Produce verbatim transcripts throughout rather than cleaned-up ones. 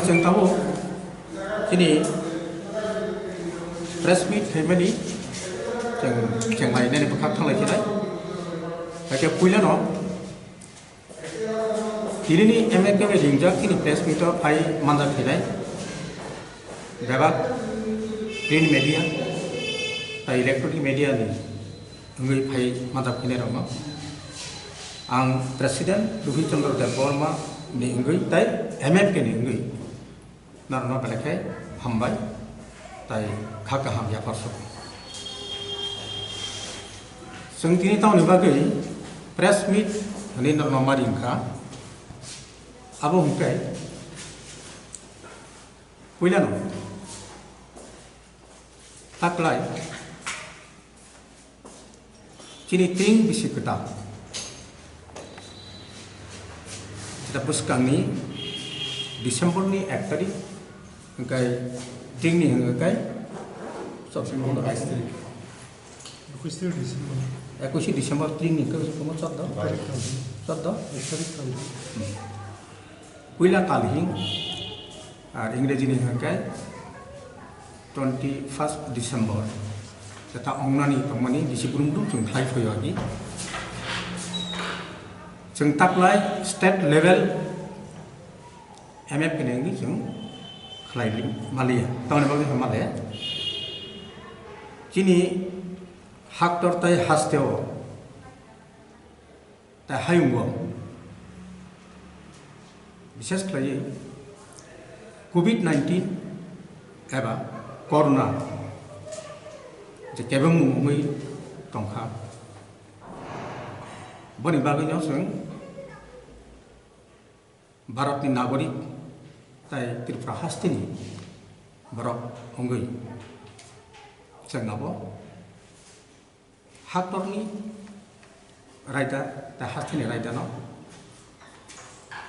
Chwng tabuk chini press meet khaimani chwng, chwng lainani bwkhak thanglai khinai. Hakhe puilano tinini M F K bai ringjak chini press meet o phai manjak khainai bebak print media tei electronic media ni wngwi phai manjak khainai rokno. Ang President Rubhi Chandra Debbarma ni wngwi tei M F K ni wngwi norokno belai khe hambai tei kha kaham yapar sukha. Chwng tini tamoni bagwi press meet hwnwi norokno mari wngkha. Abo hwnkhe puilano taklai chini tring bisi kwtal. Jeta bwskangni December ni ek tarik, hwnkhe tringni hwnkhe chobbish tarik. Ekush December. Ekush December tringni hwnkhe chobbish, chobbish. Chobbish? Puila tal hing, ar Ingreji ni hwnkhe twenty first December. Jeta ongnani tongmani bisi brum brum chwng khlai phaio agi. Chwng taklai state level M F K ni wngwi chwng khlai maliya. Tamoni bagwi khe male chini haktor tei hasteo tei hayungo, bises khlaiwi covid nineteen eba corona je kebengmung wngwi tongkha, boni bagwino chwng Bharatni nagorik tei Tripura hasteni borok wngwi chwng abo haktorni raida tei hasteni raidano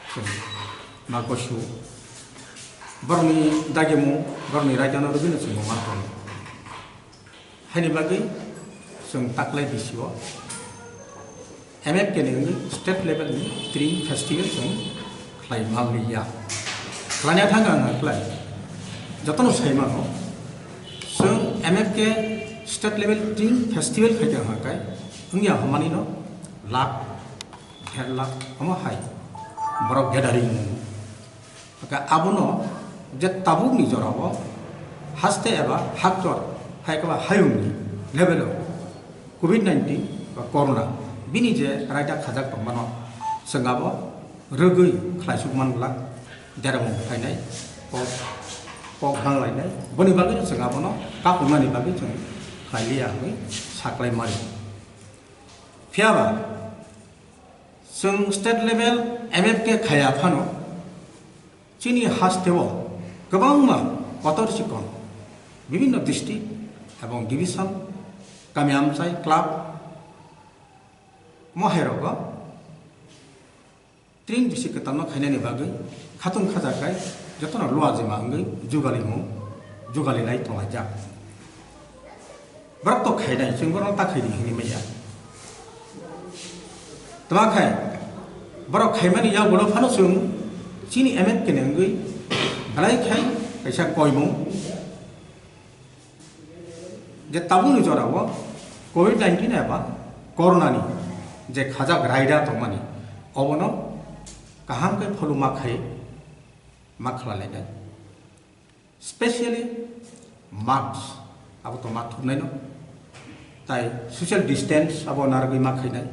chwng ma gosu. Borokni dagimung, borokni raidano rwgwino chwng bo mantongo. Haini bagwi chwng taklai bisio M F K ni wngwi state level ni tring festival chwng khlai manliya. Khlaina thang ang klai jotono sai mano, chwng M F K state level tring festival khai tong kha kai wngya hwnmani no lakh, der lakh omo hai borok gathering. Hwnkhe abono je tabukni jorao haste eba haktor hai khe ba hayungni level o covid nineteen ba corona bini je raida khajak tongmano chwng abo rwgwi khlaisuk man glak, dermung phainai, kok, kok banglainai, boni bagwi chwng abono kakumnani bagwi chwng khlai liya hwnwi saklai mani. Phiya ba chwng state level M F K khaiya phano chini hasteo kwbangma kotor chikon bibinno district ebong division, kami amchai, club, mohairogo tring bisi kwtalno khainani bagwi khatung khajakai jotono luajima wngwi jugalimung jugalinai tonglaijak. Borok to khainai, chwng borokno ta khaidi hinwi manya. Tma khai borok khaimani yagulo phano chwng chini M F K ni wngwi belai khai kaisa koimung je tabukni jorao covid nineteen eba corona ni je khajak raida tongmani, obono kaham khe pholu ma khai ma khlalainai. Specially mask abo tongma thumnaino, tai social distance abo narwgwi ma khainai.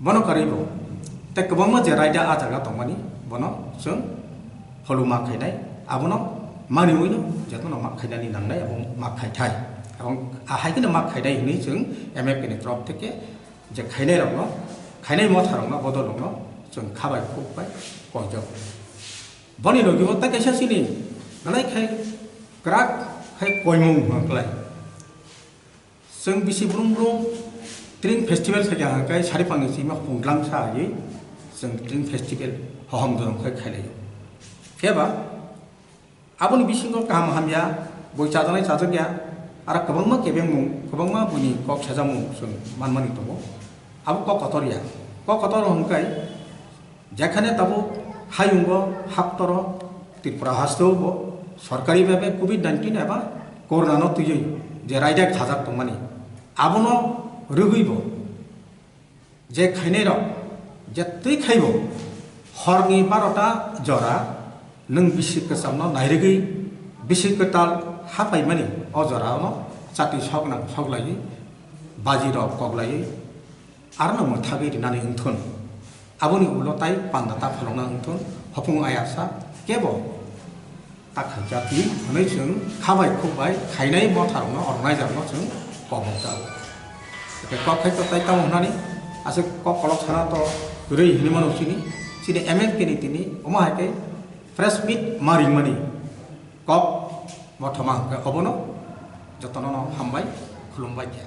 Bono karwi bo tei kwbangma je raida ah jaga tongmani, bono chwng follow ma khainai, abono maniwino jotono ma khainani nangnai, abo ma khaithai. Ebong ahai kheno ma khainai hwnwi chwng M F K ni torof theke je khainai rokno, khainai motha rokno, bodol rokno chwng khabai khukbai koijak. Boni logi o tei kaisa chini belai khai kwrak khai koimung hwnklai. Chwng bisi brum brum Tring festival khaikha hwnkhai sari pangni sima pungdlang sa agi chwng Tring festival hohom dorom khai khailai. Khe ba aboni bisingo kaham hamya boi chajaknai chajakya aro kwbangma kebengmung kwbangma buini kok sajakmung chwng manmani tongo. Abo kok kotor ya. Kok kotor hwnkhai Jekhane tabuk hayungo haptoro Tripura hasteo bo sorkari bhabe covid nineteen eba corona no twiwi je raida khajak tongmani, abono rwgwi bo je khainai rok je twi khaibo horni barota jora nwng bisi kwchamno nairwgwi bisi kwtal hapaimani o jorano chati soknang soklaiwi baji rok koklaiwi Arno mwthagwi rinani wngthun. Aboni ulo tai panda ta phalokna wngthun, hopung ayasa kebo ta khaijak di hwnwi chwng khabai khukbai khainai motharokno, organizer-no chwng kok nukjago. Hwnkhe kok khai to tai tamo hwnani aswk kok kolok sana to kwrwi hwnwi mano chini, chini M L K ni tini omo hai khe press meet ma ringmani kok mothoma hwnkhe obono jotono no hambai khulumbai khe.